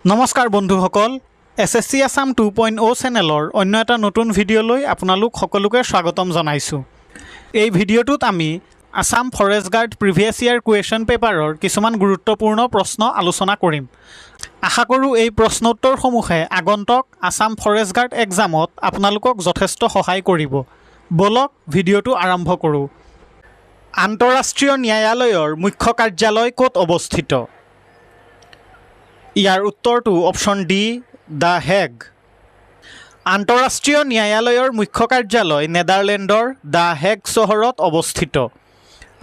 নমস্কাৰ বন্ধুসকল, এছএছচি আছাম 2.0 চেনেলৰ অন্য এটা নতুন ভিডিঅ'লৈ আপোনালোক সকলোকে স্বাগতম জনাইছোঁ। এই ভিডিঅ'টোত আমি Assam Forest Guard previous year question পেপাৰৰ কিছুমান গুৰুত্বপূৰ্ণ প্ৰশ্ন আলোচনা কৰিম। আশা কৰোঁ এই প্ৰশ্নোত্তৰসমূহে আগন্তুক আছাম ফৰেষ্ট গাৰ্ড এক্সামত আপোনালোকক যথেষ্ট সহায় কৰিব। ব'লক, ভিডিঅ'টো আৰম্ভ কৰোঁ। আন্তঃৰাষ্ট্ৰীয় ন্যায়ালয়ৰ মুখ্য কাৰ্যালয় ক'ত অৱস্থিত? ইয়াৰ উত্তৰটো অপশ্যন ডি, the Hague. আন্তঃৰাষ্ট্ৰীয় ন্যায়ালয়ৰ মুখ্য কাৰ্যালয় নেডাৰলেণ্ডৰ the Hague চহৰত অৱস্থিত।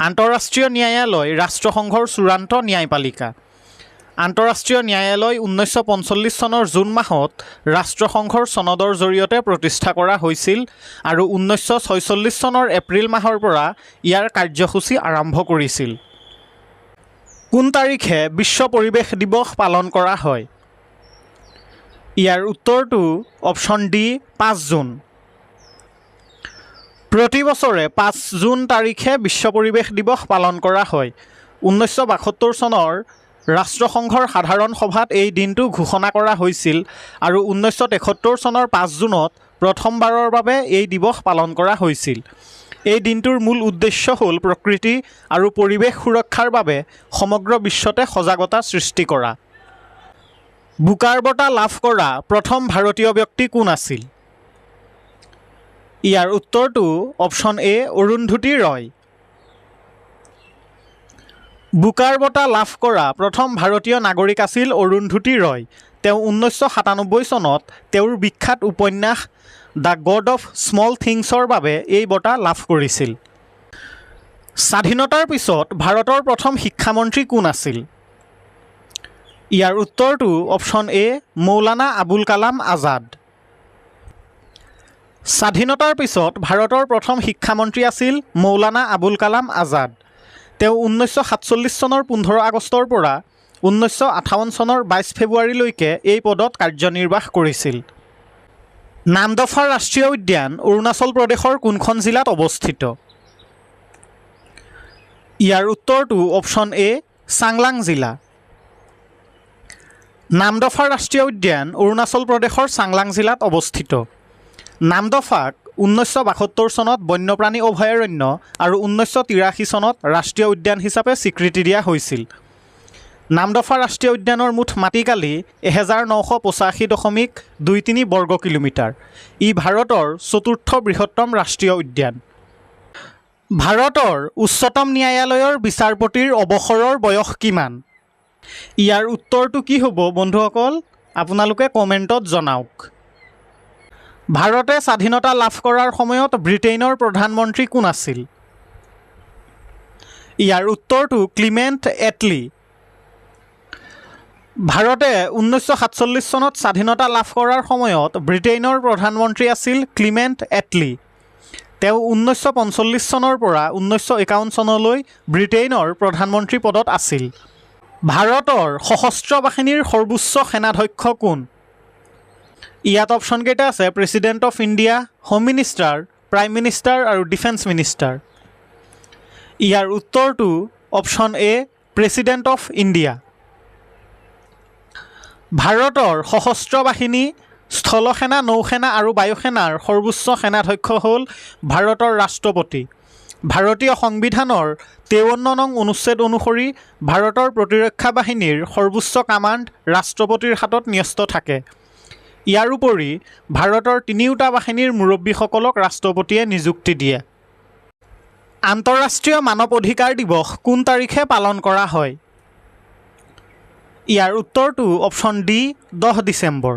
আন্তঃৰাষ্ট্ৰীয় ন্যায়ালয় ৰাষ্ট্ৰসংঘৰ চূড়ান্ত ন্যায়পালিকা। আন্তঃৰাষ্ট্ৰীয় ন্যায়ালয় 1945 চনৰ জুন মাহত ৰাষ্ট্ৰসংঘৰ চনদৰ জৰিয়তে প্ৰতিষ্ঠা কৰা হৈছিল আৰু 1946 চনৰ এপ্ৰিল মাহৰ পৰা ইয়াৰ কাৰ্যসূচী আৰম্ভ কৰিছিল। কোন তাৰিখে বিশ্ব পৰিৱেশ দিৱস পালন কৰা হয়? ইয়াৰ উত্তৰটো অপশ্যন ডি, 5 জুন। প্ৰতি বছৰে 5 জুন তাৰিখে বিশ্ব পৰিৱেশ দিৱস পালন কৰা হয়। 1972 চনৰ ৰাষ্ট্ৰসংঘৰ সাধাৰণ সভাত এই দিনটো ঘোষণা কৰা হৈছিল আৰু 1973 চনৰ 5 জুনত প্ৰথমবাৰৰ বাবে এই দিৱস পালন কৰা হৈছিল। এই দিনটোৰ মূল উদ্দেশ্য হ'ল প্ৰকৃতি আৰু পৰিৱেশ সুৰক্ষাৰ বাবে সমগ্ৰ বিশ্বতে সজাগতা সৃষ্টি কৰা। বুকাৰ বঁটা লাভ কৰা প্ৰথম ভাৰতীয় ব্যক্তি কোন আছিল? ইয়াৰ উত্তৰটো option A, Arundhati Roy. Booker বঁটা লাভ কৰা প্ৰথম ভাৰতীয় নাগৰিক আছিল অৰুন্ধতী ৰয়। তেওঁ 1997 চনত তেওঁৰ বিখ্যাত উপন্যাস the god of small থিংছৰ বাবে এই বঁটা লাভ কৰিছিল। স্বাধীনতাৰ পিছত ভাৰতৰ প্ৰথম শিক্ষামন্ত্ৰী কোন আছিল? ইয়াৰ উত্তৰটো অপশ্যন এ, মৌলানা আবুল কালাম আজাদ। স্বাধীনতাৰ পিছত ভাৰতৰ প্ৰথম শিক্ষামন্ত্ৰী আছিল মৌলানা আবুল কালাম আজাদ। তেওঁ 1947 চনৰ 15 আগষ্টৰ পৰা 1958 চনৰ 22 ফেব্ৰুৱাৰীলৈকে এই পদত কাৰ্যনিৰ্বাহ কৰিছিল। নামদফা ৰাষ্ট্ৰীয় উদ্যান অৰুণাচল প্ৰদেশৰ কোনখন জিলাত অৱস্থিত? ইয়াৰ উত্তৰটো অপশ্যন এ, চাংলাং জিলা। নামদফা ৰাষ্ট্ৰীয় উদ্যান অৰুণাচল প্ৰদেশৰ চাংলাং জিলাত অৱস্থিত। নামদফাক 1972 চনত বন্যপ্ৰাণী অভয়াৰণ্য আৰু 1983 চনত ৰাষ্ট্ৰীয় উদ্যান হিচাপে স্বীকৃতি দিয়া হৈছিল। নামদফা ৰাষ্ট্ৰীয় উদ্যানৰ মুঠ মাটিকালি 1985.23 বৰ্গ কিলোমিটাৰ। ই ভাৰতৰ চতুৰ্থ বৃহত্তম ৰাষ্ট্ৰীয় উদ্যান। ভাৰতৰ উচ্চতম ন্যায়ালয়ৰ বিচাৰপতিৰ অৱসৰৰ বয়স কিমান? ইয়াৰ উত্তৰটো কি হ'ব বন্ধুসকল, আপোনালোকে কমেণ্টত জনাওক। ভাৰতে স্বাধীনতা লাভ কৰাৰ সময়ত ব্ৰিটেইনৰ প্ৰধানমন্ত্ৰী কোন আছিল? ইয়াৰ উত্তৰটো ক্লিমেণ্ট এটলি। ভাৰতে 1947 চনত স্বাধীনতা লাভ কৰাৰ সময়ত ব্ৰিটেইনৰ প্ৰধানমন্ত্ৰী আছিল ক্লিমেণ্ট এটলি। তেওঁ 1945 চনৰ পৰা 1951 চনলৈ ব্ৰিটেইনৰ প্ৰধানমন্ত্ৰী পদত আছিল। ভাৰতৰ সশস্ত্ৰ বাহিনীৰ সৰ্বোচ্চ সেনাধ্যক্ষ কোন? ইয়াত অপশ্যনকেইটা আছে President of India, Home Minister, Prime Minister আৰু ডিফেন্স মিনিষ্টাৰ। ইয়াৰ উত্তৰটো option A, President of India। ভাৰতৰ সশস্ত্ৰ বাহিনী, স্থলসেনা, নৌসেনা আৰু বায়ুসেনাৰ সৰ্বোচ্চ সেনাধ্যক্ষ হ'ল ভাৰতৰ ৰাষ্ট্ৰপতি। ভাৰতীয় সংবিধানৰ 53 নং অনুচ্ছেদ অনুসৰি ভাৰতৰ প্ৰতিৰক্ষা বাহিনীৰ সৰ্বোচ্চ কামাণ্ড ৰাষ্ট্ৰপতিৰ হাতত ন্যস্ত থাকে। ইয়াৰোপৰি ভাৰতৰ তিনিওটা বাহিনীৰ মুৰব্বীসকলক ৰাষ্ট্ৰপতিয়ে নিযুক্তি দিয়ে। আন্তঃৰাষ্ট্ৰীয় মানৱ অধিকাৰ দিৱস কোন তাৰিখে পালন কৰা হয়? ইয়াৰ উত্তৰটো অপশ্যন ডি, 10 ডিচেম্বৰ।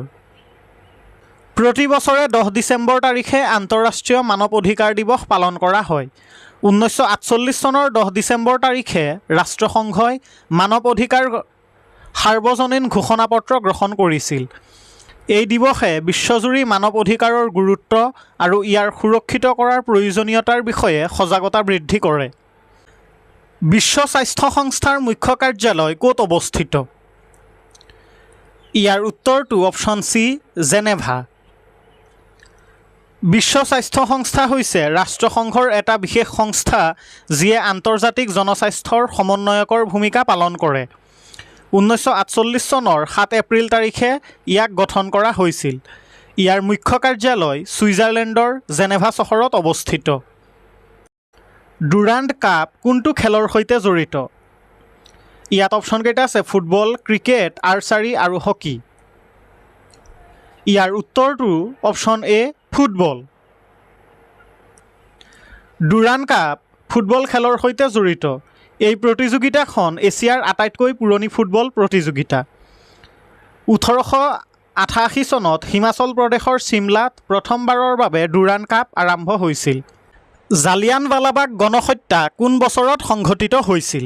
প্ৰতি বছৰে 10 ডিচেম্বৰ তাৰিখে আন্তঃৰাষ্ট্ৰীয় মানৱ অধিকাৰ দিৱস পালন কৰা হয়। 1948 চনৰ 10 ডিচেম্বৰ তাৰিখে ৰাষ্ট্ৰসংঘই মানৱ অধিকাৰ সাৰ্বজনীন ঘোষণাপত্ৰ গ্ৰহণ কৰিছিল। এই দিৱসে বিশ্বজুৰি মানৱ অধিকাৰৰ গুৰুত্ব আৰু ইয়াৰ সুৰক্ষিত কৰাৰ প্ৰয়োজনীয়তাৰ বিষয়ে সজাগতা বৃদ্ধি কৰে। বিশ্ব স্বাস্থ্য সংস্থাৰ মুখ্য কাৰ্যালয় ক'ত অৱস্থিত? ইয়াৰ উত্তৰটো অপশ্যন চি, জেনেভা। বিশ্ব স্বাস্থ্য সংস্থা হৈছে ৰাষ্ট্ৰসংঘৰ এটা বিশেষ সংস্থা, যিয়ে আন্তৰ্জাতিক জনস্বাস্থ্যৰ সমন্বয়কৰ ভূমিকা পালন কৰে। 1948 চনৰ 7 এপ্ৰিল তাৰিখে ইয়াক গঠন কৰা হৈছিল। ইয়াৰ মুখ্য কাৰ্যালয় ছুইজাৰলেণ্ডৰ জেনেভা চহৰত অৱস্থিত। ডুৰাণ্ড কাপ কোনটো খেলৰ সৈতে জড়িত? ইয়াত অপশ্যনকেইটা আছে ফুটবল, ক্ৰিকেট, আৰ্চাৰী আৰু হকী। ইয়াৰ উত্তৰটো option A, football. Durand cup football খেলৰ সৈতে জড়িত। এই প্ৰতিযোগিতাখন এছিয়াৰ আটাইতকৈ পুৰণি ফুটবল প্ৰতিযোগিতা। 1888 চনত হিমাচল প্ৰদেশৰ চিমলাত প্ৰথমবাৰৰ বাবে ডুৰাণ্ড কাপ আৰম্ভ হৈছিল। জালিয়ানৱালাবাগ গণহত্যা কোন বছৰত সংঘটিত হৈছিল?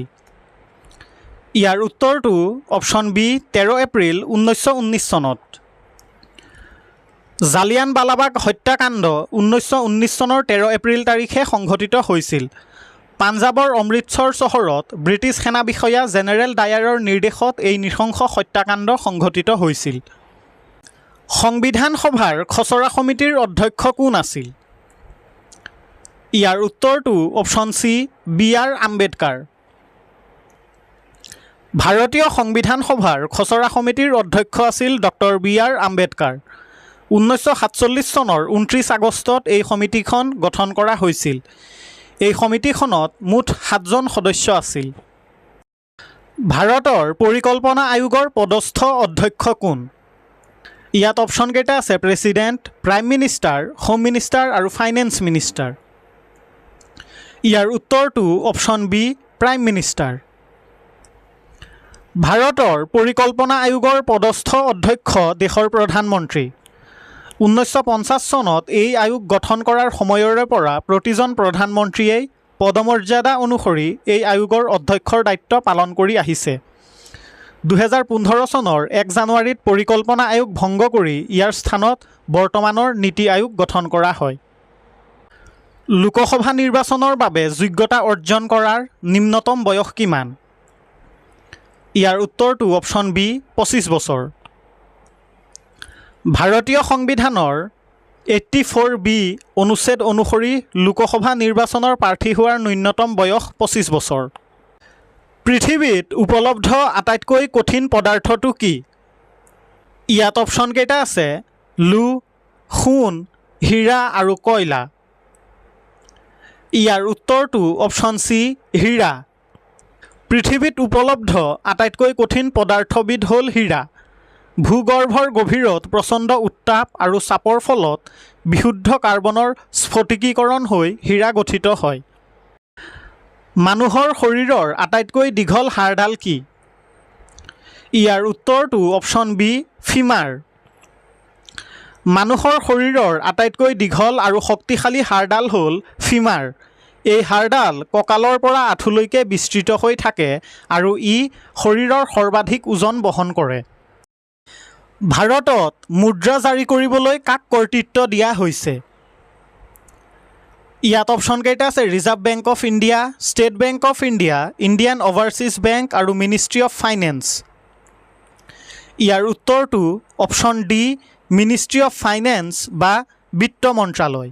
ইয়াৰ উত্তৰটো অপশ্যন বি, 13 এপ্ৰিল 1919 চনত। জালিয়ানৱালাবাগ হত্যাকাণ্ড 1919 চনৰ 13 এপ্ৰিল তাৰিখে সংঘটিত হৈছিল। পাঞ্জাৱৰ অমৃতসৰ চহৰত ব্ৰিটিছ সেনা বিষয়া জেনেৰেল ডায়াৰৰ নিৰ্দেশত এই নৃশংস হত্যাকাণ্ড সংঘটিত হৈছিল। সংবিধান সভাৰ খচৰা সমিতিৰ অধ্যক্ষ কোন আছিল? ইয়াৰ উত্তৰটো option C, B R Ambedkar. ভাৰতীয় সংবিধান সভাৰ খচৰা সমিতিৰ অধ্যক্ষ আছিল ডক্টৰ বি আৰ আম্বেদকাৰ। 1947 চনৰ 29 আগষ্টত এই সমিতিখন গঠন কৰা হৈছিল। এই সমিতিখনত মুঠ সাতজন সদস্য আছিল। ভাৰতৰ পৰিকল্পনা আয়োগৰ পদস্থ অধ্যক্ষ কোন? ইয়াত অপশ্যনকেইটা আছে President, Prime Minister, Home Minister আৰু ফাইনেন্স মিনিষ্টাৰ। ইয়াৰ উত্তৰটো অপশ্যন বি, প্ৰাইম মিনিষ্টাৰ। ভাৰতৰ পৰিকল্পনা আয়োগৰ পদস্থ অধ্যক্ষ দেশৰ প্ৰধানমন্ত্ৰী। 1950 চনত এই আয়োগ গঠন কৰাৰ সময়ৰে পৰা প্ৰতিজন প্ৰধানমন্ত্ৰীয়েই পদমৰ্যাদা অনুসৰি এই আয়োগৰ অধ্যক্ষৰ দায়িত্ব পালন কৰি আহিছে। 2015 চনৰ 1 জানুৱাৰীত পৰিকল্পনা আয়োগ ভংগ কৰি ইয়াৰ স্থানত বৰ্তমানৰ নীতি আয়োগ গঠন কৰা হয়। লোকসভা নিৰ্বাচনৰ বাবে যোগ্যতা অৰ্জন কৰাৰ নিম্নতম বয়স কিমান? ইয়াৰ উত্তৰটো অপশ্যন বি, 25 বছৰ। ভাৰতীয় সংবিধানৰ 84বি অনুচ্ছেদ অনুসৰি লোকসভা নিৰ্বাচনৰ প্ৰাৰ্থী হোৱাৰ ন্যূনতম বয়স 25 বছৰ। পৃথিৱীত উপলব্ধ আটাইতকৈ কঠিন পদাৰ্থটো কি? ইয়াত অপশ্যনকেইটা আছে লো, সোণ, হীৰা আৰু কয়লা। ইয়াৰ উত্তৰটো অপশ্যন চি, হীৰা। পৃথিৱীত উপলব্ধ আটাইতকৈ কঠিন পদাৰ্থবিধ হ'ল হীৰা। ভূগৰ্ভৰ গভীৰত প্ৰচণ্ড উত্তাপ আৰু চাপৰ ফলত বিশুদ্ধ কাৰ্বনৰ স্ফটিকীকৰণ হৈ হীৰা গঠিত হয়। মানুহৰ শৰীৰৰ আটাইতকৈ দীঘল হাড়ডাল কি? ইয়াৰ উত্তৰটো অপশ্যন বি, ফিমাৰ। মানুহৰ শৰীৰৰ আটাইতকৈ দীঘল আৰু শক্তিশালী হাড়ডাল হ'ল ফিমাৰ। এই হাড়ডাল কঁকালৰ পৰা আঁঠুলৈকে বিস্তৃত হৈ থাকে আৰু ই শৰীৰৰ সৰ্বাধিক ওজন বহন কৰে। ভাৰতত মুদ্ৰা জাৰি কৰিবলৈ কাক কৰ্তৃত্ব দিয়া হৈছে? ইয়াত অপশ্যনকেইটা আছে Reserve Bank of India, State Bank of India, Indian Overseas Bank আৰু মিনিষ্ট্ৰী অফ ফাইনেন্স। ইয়াৰ উত্তৰটো option D, Ministry of Finance বা বিত্ত মন্ত্ৰালয়।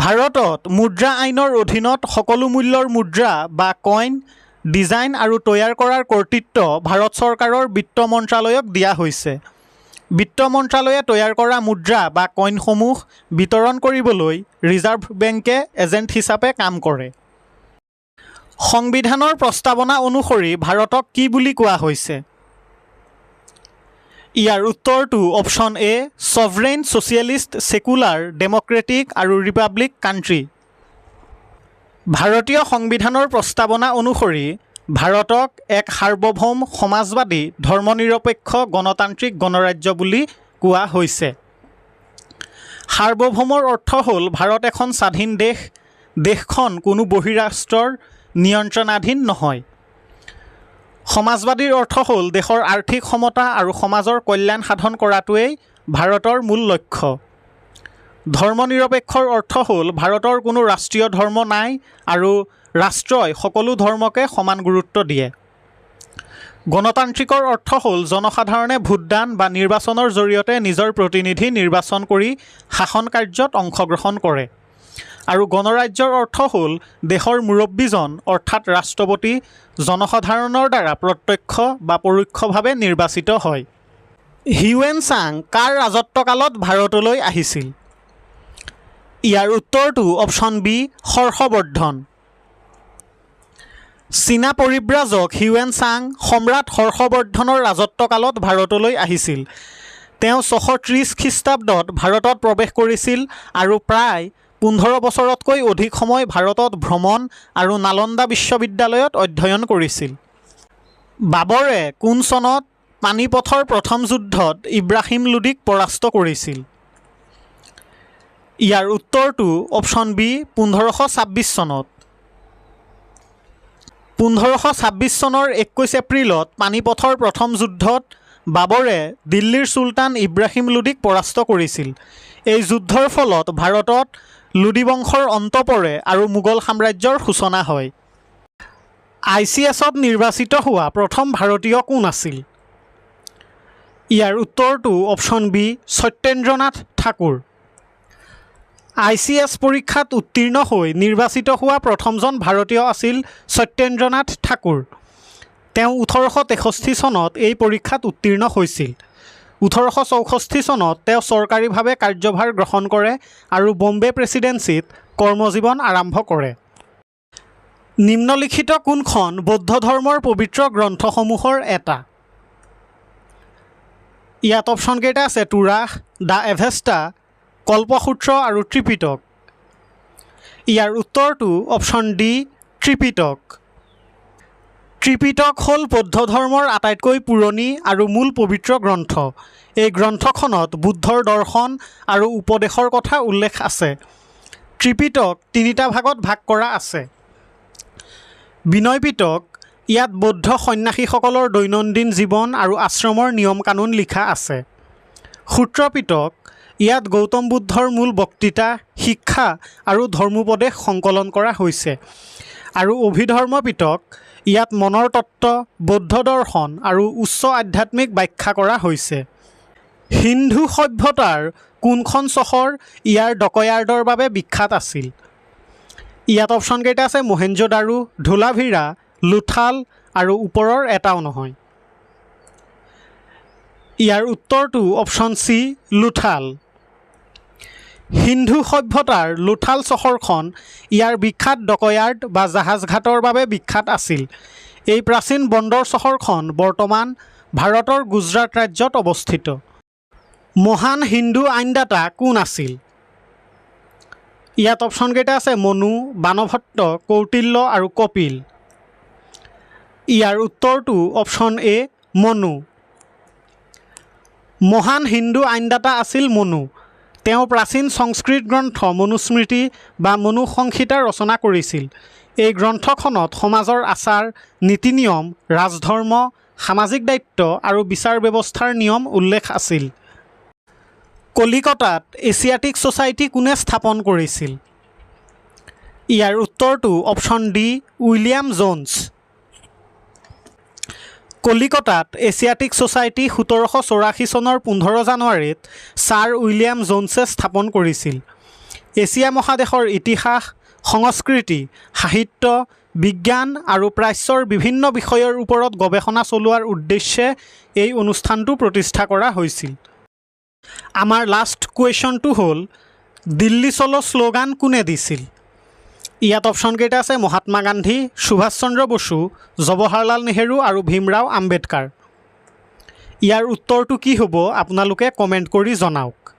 ভাৰতত মুদ্ৰা আইনৰ অধীনত সকলো মূল্যৰ মুদ্ৰা বা কইন ডিজাইন আৰু তৈয়াৰ কৰাৰ কৰ্তৃত্ব ভাৰত চৰকাৰৰ বিত্ত মন্ত্ৰালয়ক দিয়া হৈছে। বিত্ত মন্ত্ৰালয়ে তৈয়াৰ কৰা মুদ্ৰা বা কইনসমূহ বিতৰণ কৰিবলৈ ৰিজাৰ্ভ বেংকে এজেণ্ট হিচাপে কাম কৰে। সংবিধানৰ প্ৰস্তাৱনা অনুসৰি ভাৰতক কি বুলি কোৱা হৈছে? ইয়াৰ উত্তৰটো option A, sovereign, socialist, secular, democratic আৰু ৰিপাব্লিক কাণ্ট্ৰি। ভাৰতীয় সংবিধানৰ প্ৰস্তাৱনা অনুসৰি ভাৰতক এক সাৰ্বভৌম, সমাজবাদী, ধৰ্মনিৰপেক্ষ, গণতান্ত্ৰিক গণৰাজ্য বুলি কোৱা হৈছে। সাৰ্বভৌমৰ অৰ্থ হ'ল ভাৰত এখন স্বাধীন দেশ, দেশখন কোনো বহিৰাষ্ট্ৰৰ নিয়ন্ত্ৰণাধীন নহয়। সমাজবাদীৰ অৰ্থ হ'ল দেশৰ আৰ্থিক সমতা আৰু সমাজৰ কল্যাণ সাধন কৰাটোৱেই ভাৰতৰ মূল লক্ষ্য। ধৰ্মনিৰপেক্ষৰ অৰ্থ হ'ল ভাৰতৰ কোনো ৰাষ্ট্ৰীয় ধৰ্ম নাই আৰু ৰাষ্ট্ৰই সকলো ধৰ্মকে সমান গুৰুত্ব দিয়ে। গণতান্ত্ৰিকৰ অৰ্থ হ'ল জনসাধাৰণে ভোটদান বা নিৰ্বাচনৰ জৰিয়তে নিজৰ প্ৰতিনিধি নিৰ্বাচন কৰি শাসন কাৰ্যত অংশগ্ৰহণ কৰে। আৰু গণৰাজ্যৰ অৰ্থ হ'ল দেশৰ মুৰব্বীজন অৰ্থাৎ ৰাষ্ট্ৰপতি জনসাধাৰণৰ দ্বাৰা প্ৰত্যক্ষ বা পৰোক্ষভাৱে নিৰ্বাচিত হয়। হিউৱেন চাং কাৰ ৰাজত্বকালত ভাৰতলৈ আহিছিল? ইয়াৰ উত্তৰটো অপশ্যন বি, হৰ্ষবৰ্ধন। চীনা পৰিব্ৰাজক হিউৱেন চাং সম্ৰাট হৰ্ষবৰ্ধনৰ ৰাজত্বকালত ভাৰতলৈ আহিছিল। তেওঁ 630 খ্ৰীষ্টাব্দত ভাৰতত প্ৰৱেশ কৰিছিল আৰু প্ৰায় 15 বছৰতকৈ অধিক সময় ভাৰতত ভ্ৰমণ আৰু নালন্দা বিশ্ববিদ্যালয়ত অধ্যয়ন কৰিছিল। বাবৰে কোন চনত পানিপথৰ প্ৰথম যুদ্ধত ইব্ৰাহিম লোদীক পৰাস্ত কৰিছিল? ইয়াৰ উত্তৰটো অপশ্যন বি, 1526 চনত। 1526 চনৰ 21 এপ্ৰিলত পানিপথৰ প্ৰথম যুদ্ধত বাবৰে দিল্লীৰ চুলতান ইব্ৰাহিম লোদীক পৰাস্ত কৰিছিল। এই যুদ্ধৰ ফলত ভাৰতত লোদী বংশৰ অন্ত পৰে আৰু মোগল সাম্ৰাজ্যৰ সূচনা হয়। আইচিএছত নিৰ্বাচিত হোৱা প্ৰথম ভাৰতীয় কোন আছিল? ইয়াৰ উত্তৰটো option B, Satyendranath Thakur. ICS পৰীক্ষাত উত্তীৰ্ণ হৈ নিৰ্বাচিত হোৱা প্ৰথমজন ভাৰতীয় আছিল সত্যেন্দ্ৰনাথ ঠাকুৰ। তেওঁ 1863 চনত এই পৰীক্ষাত উত্তীৰ্ণ হৈছিল। 1864 চনত তেওঁ চৰকাৰীভাৱে কাৰ্যভাৰ গ্ৰহণ কৰে আৰু বম্বে প্ৰেচিডেন্সিত কৰ্মজীৱন আৰম্ভ কৰে। নিম্নলিখিত কোনখন বৌদ্ধ ধৰ্মৰ পবিত্ৰ গ্ৰন্থসমূহৰ এটা? ইয়াত অপশ্যনকেইটা আছে তুৰাহ, the Avesta, Kalpasutra আৰু ত্ৰিপিটক। ইয়াৰ উত্তৰটো অপশ্যন ডি, ত্ৰিপিটক। ত্ৰিপিটক হ'ল বৌদ্ধ ধৰ্মৰ আটাইতকৈ পুৰণি আৰু মূল পবিত্ৰ গ্ৰন্থ। এই গ্ৰন্থখনত বুদ্ধৰ দৰ্শন আৰু উপদেশৰ কথা উল্লেখ আছে। ত্ৰিপিটক তিনিটা ভাগত ভাগ কৰা আছে। বিনয় পিটক, ইয়াত বৌদ্ধ সন্যাসীসকলৰ দৈনন্দিন জীৱন আৰু আশ্ৰমৰ নিয়ম কানুন লিখা আছে। সূত্ৰ পিটক, ইয়াত গৌতম বুদ্ধৰ মূল বক্তৃতা, শিক্ষা আৰু ধৰ্মোপদেশ সংকলন কৰা হৈছে। আৰু অভিধৰ্ম পিটক, ইয়াত মনৰ তত্ত্ব, বৌদ্ধ দৰ্শন আৰু উচ্চ আধ্যাত্মিক ব্যাখ্যা কৰা হৈছে। সিন্ধু সভ্যতাৰ কোনখন চহৰ ইয়াৰ ডকয়াৰ্ডৰ বাবে বিখ্যাত আছিল? ইয়াত অপশ্যনকেইটা আছে মহেঞ্জোদাৰো, ধোলাভিৰা, লোথাল আৰু ওপৰৰ এটাও নহয়। ইয়াৰ উত্তৰটো অপশ্যন চি, লোথাল। সিন্ধু সভ্যতাৰ লোথাল চহৰখন ইয়াৰ বিখ্যাত ডকয়াৰ্ড বা জাহাজঘাটৰ বাবে বিখ্যাত আছিল। এই প্ৰাচীন বন্দৰ চহৰখন বৰ্তমান ভাৰতৰ গুজৰাট ৰাজ্যত অৱস্থিত। মহান হিন্দু আইনদাতা কোন আছিল? ইয়াত অপশ্যনকেইটা আছে মনু, বাণভট্ট, কৌটিল্য আৰু কপিল। ইয়াৰ উত্তৰটো অপশ্যন এ, মনু। মহান হিন্দু আইনদাতা আছিল মনু। তেওঁ প্ৰাচীন সংস্কৃত গ্ৰন্থ মনুস্মৃতি বা মনুসংহিতা ৰচনা কৰিছিল। এই গ্ৰন্থখনত সমাজৰ আচাৰ, নীতি নিয়ম, ৰাজধৰ্ম, সামাজিক দায়িত্ব আৰু বিচাৰ ব্যৱস্থাৰ নিয়ম উল্লেখ আছিল। কলিকতাত এছিয়াটিক ছ'চাইটি কোনে স্থাপন কৰিছিল? ইয়াৰ উত্তৰটো অপশ্যন ডি, উইলিয়াম জোন্স। কলিকতাত এছিয়াটিক ছ'চাইটি 1784 চনৰ 15 জানুৱাৰীত ছাৰ উইলিয়াম জোন্সে স্থাপন কৰিছিল। এছিয়া মহাদেশৰ ইতিহাস, সংস্কৃতি, সাহিত্য, বিজ্ঞান আৰু প্ৰাচ্যৰ বিভিন্ন বিষয়ৰ ওপৰত গৱেষণা চলোৱাৰ উদ্দেশ্যে এই অনুষ্ঠানটো প্ৰতিষ্ঠা কৰা হৈছিল। আমাৰ লাষ্ট কুৱেশ্যনটো হ'ল, "দিল্লী চলো" শ্লোগান কোনে দিছিল? ইয়াত অপশ্যনকেইটা আছে মহাত্মা গান্ধী, সুভাষ চন্দ্ৰ বসু, জৱাহৰলাল নেহেৰু আৰু ভীমৰাও আম্বেদকাৰ। ইয়াৰ উত্তৰটো কি হ'ব আপোনালোকে কমেণ্ট কৰি জনাওক।